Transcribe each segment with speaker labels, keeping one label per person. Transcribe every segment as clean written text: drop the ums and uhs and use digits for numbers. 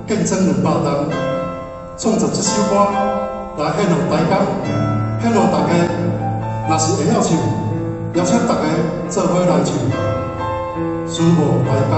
Speaker 1: 建庄200冬，创作这首歌来献予台江，献予大家。若是会晓唱，邀请大家做伙来唱，思慕台江。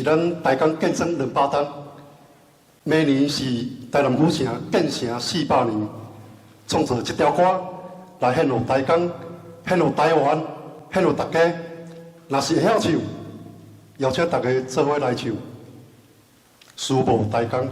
Speaker 1: 咱台江建庄200冬，明年是台南府城建城400年，创作这条歌来献予台江，献予台湾，献予大家。若是会晓唱，邀请大家做伙来唱，思慕台江。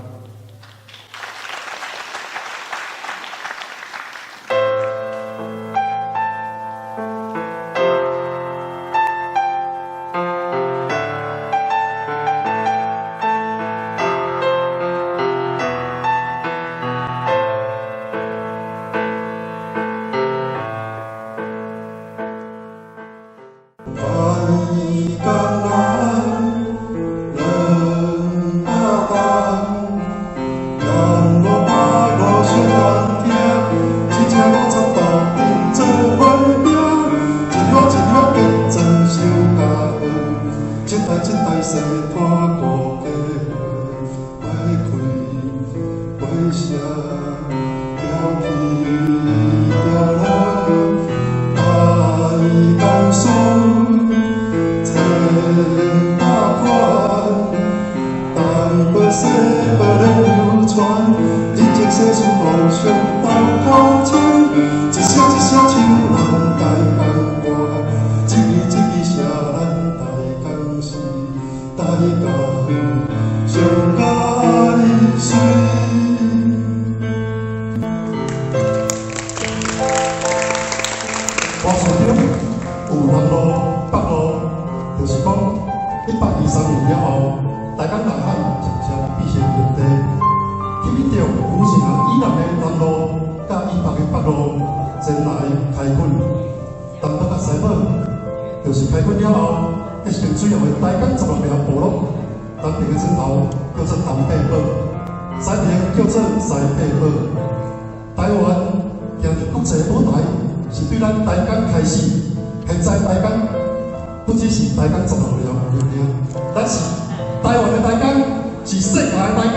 Speaker 1: 就是讲，123年了后，台江内海渐渐变成陆地。就是開墾了後，結成主要的台江十六個部落。南爿的村頭叫做東塊堡，西爿叫做西塊堡。台灣行佇國際舞台，是對咱台江開始。現在台江不只是台江十六個爾，咱是台灣的台江，是世界的台江。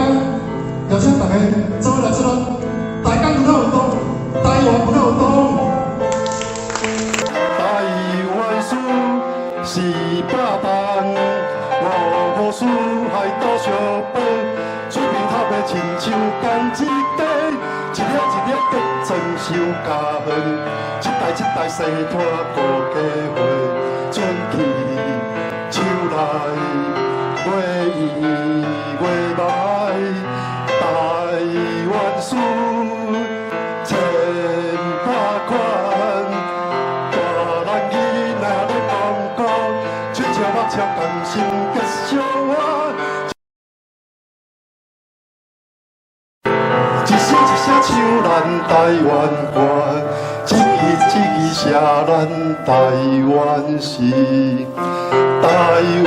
Speaker 1: 邀請大家做伙來出來，台江文化運動，台灣文化運動。台灣史400冬，五湖四海都相報，水平塔的親像仝一家，一粒一粒結裝修家園，一代一代世傳顧家話，轉起手來月圓月來，台灣史千百款，大人囡仔咧講古，嘴笑目笑同心結相偎。一聲一聲唱咱台灣歌，一字一字寫咱台灣詩，台灣。